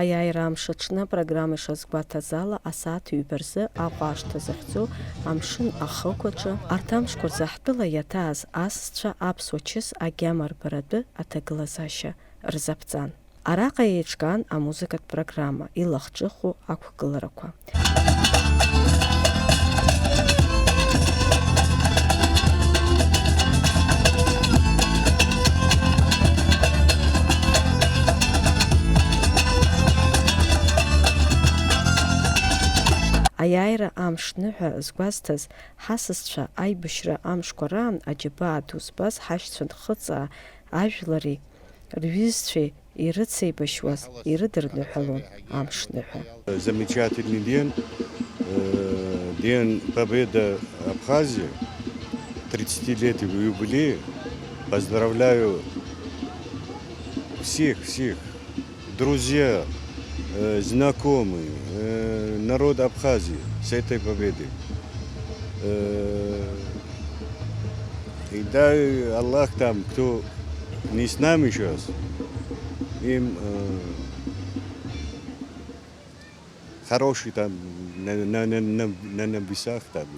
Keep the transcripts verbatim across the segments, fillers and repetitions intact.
Аиааира амш аҽны апрограмма ишазгәаҭаз ала, асааҭ ҩба рзы Аҟәа ашҭа захьӡу амшын ахықә аҿы, арҭ амшқәа рзы ҳтәыла иаҭааз асасцәа аԥсуа чыс агьама рбаратәы аҭагылазаашьа рзаԥҵан. Араҟа еиҿкаан амузыкатә программа, илахҿыху ақәгыларақәа. Аиааира амш ныҳәа згәазҭаз, ҳасасцәа аибашьра амшқәа раан аџьабаа ду збаз ҳашьцәа нхыҵаа ажәлари рҩызцәеи ирыцеибашьуаз ирыдырныҳәалон амш ныҳәа. Замечательный день, э, День Победы Абхазии, тридцатилетию юбилея. Поздравляю всех, всех, друзья, э, знакомые, э, народ Абхазии с этой победой. Э, и дай Аллах там, кто не с нами сейчас, им, э, хороший там на, на, на, на, на небесах там,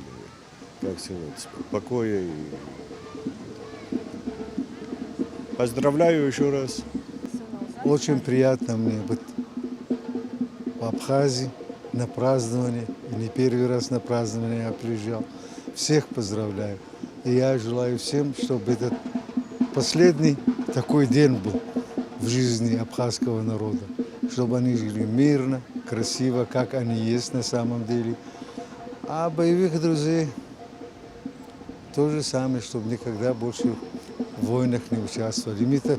как сказать, покоя. И поздравляю ещё раз. Очень приятно мне быть в Абхазии на праздновании. И не первый раз на празднование я приезжал. Всех поздравляю. И я желаю всем, чтобы этот последний такой день был в жизни абхазского народа, чтобы они жили мирно, красиво, как они есть на самом деле. А боевых друзей то же самое, чтобы никогда больше в войнах не участвовали. Мы-то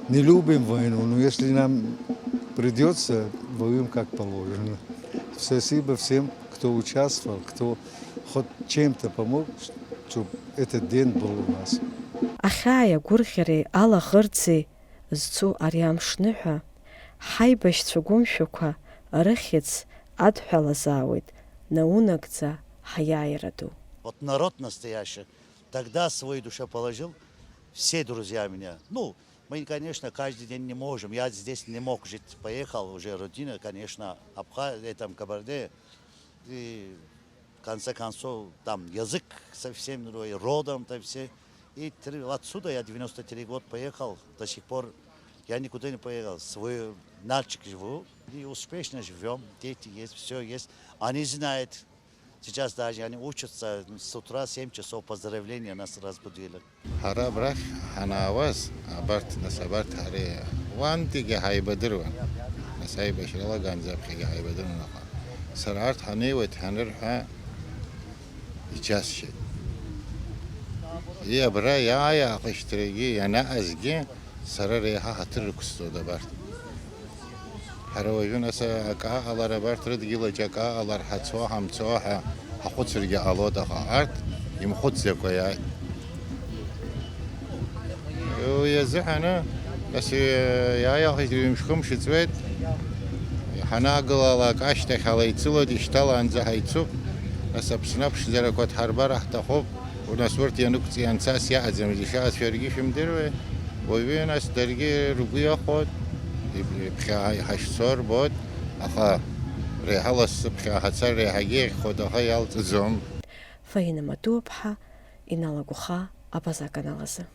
не любим войну, но если нам придётся, воюем как положено. Спасибо всем, кто участвовал, кто хоть чем-то помог, чтоб этот день был у нас. Ахьааи агәырӷьареи алаӷырӡи зцу ари амш ныҳәа, ҳаибашьцәа гәымшәақәа рыхьӡ адҳәалазаауеит наунагӡа ҳаиааира ду. Вот народ настоящий, тогда свои душе положил, все друзья меня. Ну, мы, конечно, каждый день не можем, я здесь не мог жить, поехал уже родина, конечно, Абха-, э, там, Кабарде, и в конце концов, там язык совсем другой, родом-то все. И три, отсюда я девяносто три год поехал, до сих пор я никуда не поехал. Свой Нальчик живу, и успешно живём, дети есть, всё есть. Они знают, сейчас даже они учатся, с утра семь часов поздравления нас разбудили. Ҳара абрахь ҳанаауаз, абарҭ, нас абарҭ ҳара уантәигьы ҳаибадыруан. Нас аибашьра алаганӡа аԥхьагьы ҳаибадыруан, аха сара арҭ ҳанеиуеит ҳанырҳәа, иџьасшьеит. И абра иааиаахеит шьҭрагьы, ианаҟазгьы сара реиҳа ҳаҭыр ықәсҵоит абарҭ. Ҳара уажәы, нас, акы аҟалар, абарҭ рыдгьылаҿ акы аҟалар, ҳацо, ҳамцо ҳәа ҳахәыцыргьы ҟалоит, аха арҭ имхәыцӡакәа иааит. Уи азыҳәаны, нас, иааиаахеит ҩымш-хымш ҵуеит, ҳанаагылалак ашьҭахь ала ицылоит, ишьҭалаанӡа ҳаицуп, нас, Аԥсны аԥшӡарақәа дҳарбар ҳҭахуп. Нас урҭ ианықәҵ-, ианцас иаҟаӡамыз ишааз шәаргьы шәымдыруеи? Уаҩы, нас, даргьы ргәы иахәоит, иб-, иԥхьа ҳашцо рбоит, аха реиҳа лассы ԥхьа ҳацар реиҳагьы иахьхоит, аха иалҵӡом. Фаина Матуаԥҳа, Инал Агәхаа, Абаза аканалазы.